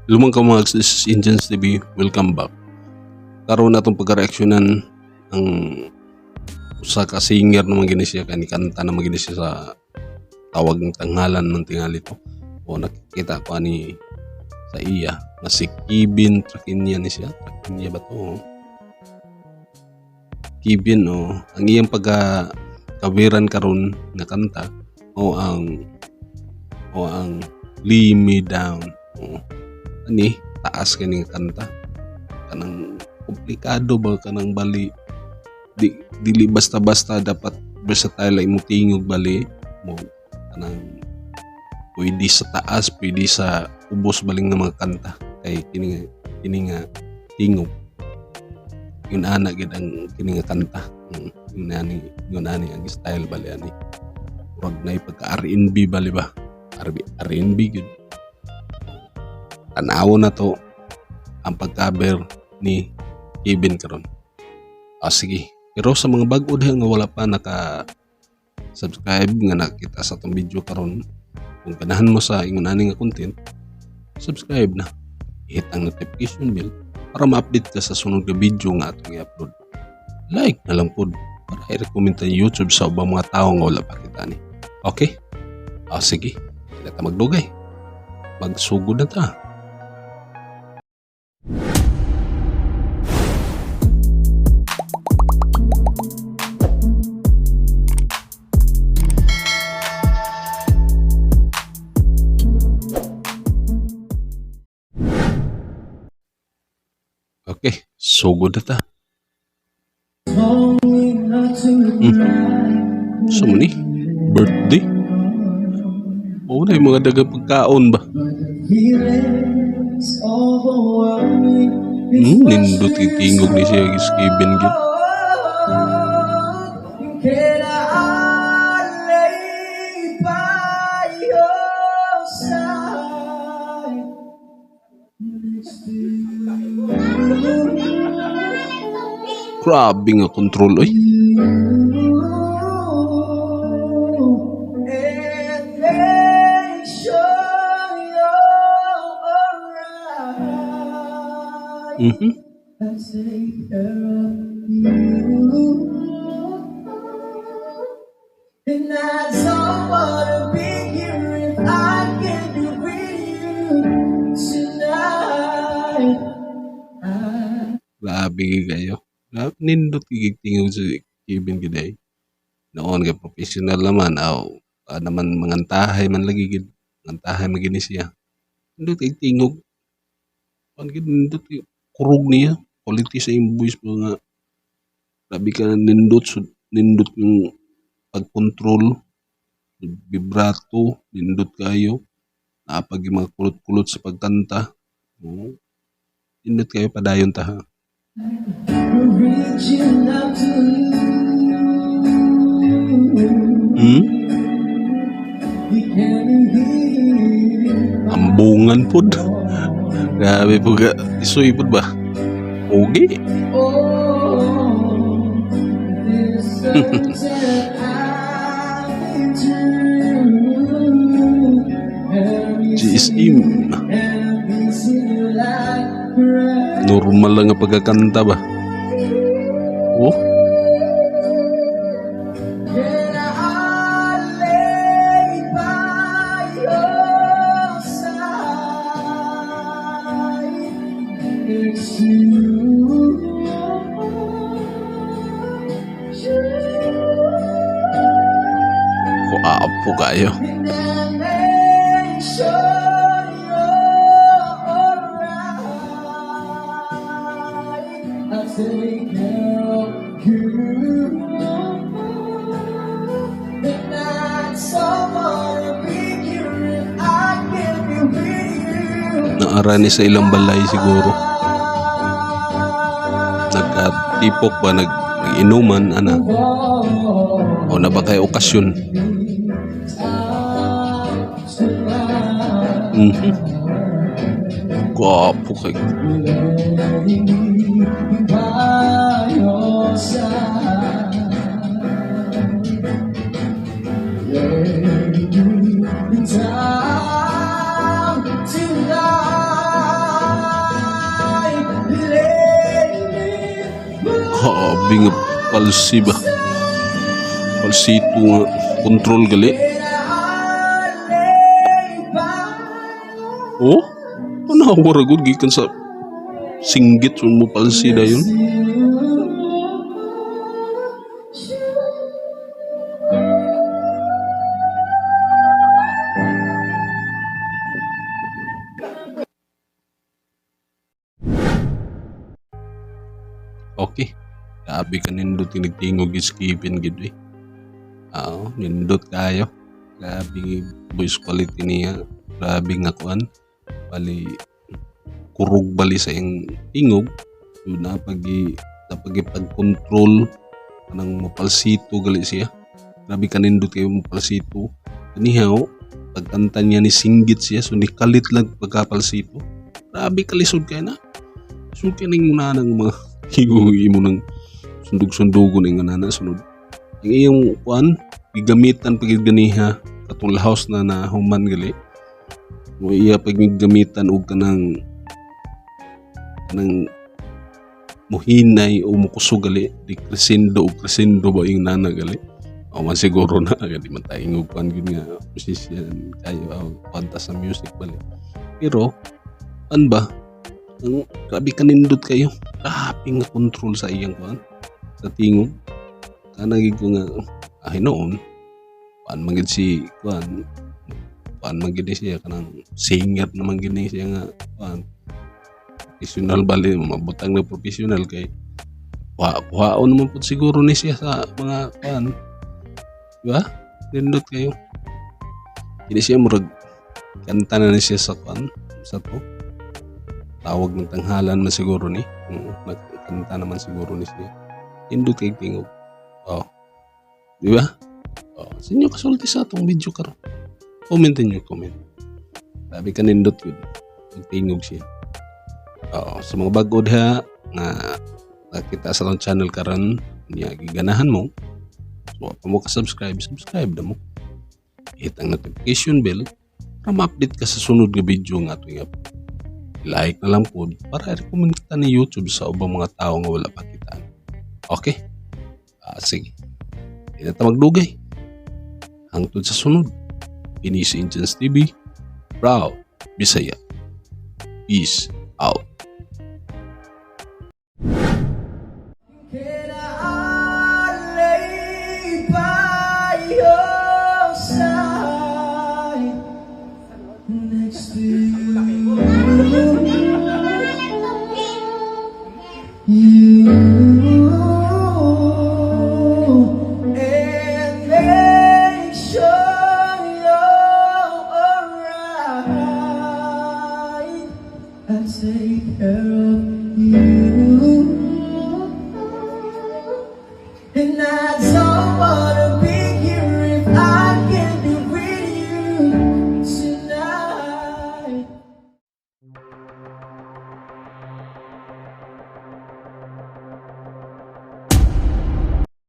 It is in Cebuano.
Lumang ka mga, this is Indians TV. Welcome back. Karon atong pagka-reaksyonan ang usa ka singer naman gini siya, kani kanta naman gini siya sa tawag ng tanghalan man tingali to. O nakikita ko ani sa iya nga si Kevin Traquiña ni siya. Traquiña ba to? Kevin, oh, ang iyang pagka kawiran karon nga kanta o ang Lay Me Down. Oh. Ani taas kani nga kanta, kanang komplikado ba, kanang bali di dili basta-basta, dapat versatile ang imong tingog, bali mo kanang pwede sa taas, pwede sa ubos baling nga mga kanta, kay kini nga tingog yun ana gid ang kini nga kanta. Yun ani ang style bali ani, murag na pagka R&B bali ba, RB, R&B gid. Tan-awon na to ang pag-cover ni Kevin karon. Ah, sige. Pero sa mga bag-o diha nga wala pa naka subscribe nga nakita sa atong video karon, kung ganahan mo sa ingon ani nga content, subscribe na. I-hit ang notification bell para ma-update ka sa sunod nga video nga atong i-upload. Like na lang pod para i-recommend ang YouTube sa ubang mga tao nga wala pa kita ni. Okay? Ah, sige. Hindi ta magdugay. Magsugod na ta. Okay, sugod na ta. So ni birthday. Oo na yung mga dagang pagkaon ba? Nindot yung tingog ni siya Kevin gyud. Can I lay by your side next to you? Grabe nga control oy. And make sure you're alright. I take care of you. And I don't wanna be here if I can't be with you tonight. I Grabe gyud kayo. Grabe nindot gyud tingog si Kevin gyud ay. Noon kay professional naman aw naman mangantahay man lagi gid. Mangantahay man gini siya. Nindot kay tingog. Kuan gid, nindot kay kurog niya. Quality sa imong voice mo nga grabe ka nindot, nindot yung pag-control, vibrato, nindot kayo. Naa pa gyud mga kulot-kulot sa pagkanta. Oo. Nindot kayo, padayon ta ha. Reaching out to you. You can hear my Ambungan pod. Grabe po ka. Isoy pod ba? Pogi. Oh, this hurt that I've been through. And I'm missing GSM. You, and I'm missing you like rain. Normal lang nga pagkakanta ba? Oh, Can I lay by your side next to you? Kuapo kayo. And I make sure you're alright. I'll take care of you. And I don't wanna be here if I can't be with you. Naara ni sa ilang balay siguro. Nagkatipok ba, nag-inuman, ana. O na ba kay okasyon? Gwapo kay. By your side. Lay me down tonight. Grabe nga palsi ba. Palsito nga control gali. Oh, ano ra gud gikan sa singgit mo palsi dayon. Okay. Grabe ka nindot yung nagtingog is Kevin gid eh. Oo, nindot kayo. Grabe voice quality niya. Grabe nga kuan. Bali kurog bali sa iyang tingog. So, napagi napagipag-control kanang mapalsito gali siya. Grabe ka nindot kayo mapalsito. Anyhow, pagkanta niya ni singgit siya, so nikalit lang pagkapalsito. Grabe kalisod kayo na. So kining muna ng mga tingog imo ng sundog-sundugon ing nana sunod. Ang iyong kuan gigamitan pag ganiha katong laos na na human gali. Mo iya pag gamitan og kanang kanang muhinay o mukusog gali di crescendo o crescendo ba yung nana gali. O man siguro na di man tayo ingog kuan gyud nga musician kayo o kuan ta sa music bali. Pero an ba ang grabe kanindot kayo. Grabe nga control sa iyang kuan sa tingog. Kana gid ko nga ah, hinuon kuan man gid si kuan kuan man gid siya kanang singer naman gid ni siya nga kuan professional bali mabutang na professional kay kuha kuhaon naman pud siguro ni siya sa mga kuan, di ba? Nindot kayo. Kini siya murag kanta na ni siya sa kuan sa to tawag ng tanghalan man siguro ni. Nagkanta naman siguro ni siya. Nindot kay tingog. Oh, di ba? Oh, sa inyo kasulti sa atong video karon. Comment inyo comment. Grabe ka nindot yun. Tingog siya. Oo, sa mga bago diha nga nakita sa atong channel karon niya giganahan mo. So, pa mo ka-subscribe, subscribe na mo. Hit ang notification bell para ma-update ka sa sunod nga video nga atong i-upload. Like na lang po para i-recommend kita ni YouTube sa ubang mga tao nga wala pa kitaan. Okay? Ah, sige. Di na ta magdugay. Hangtod sa sunod. Kini si Inchance TV. Proud Bisaya. Peace out.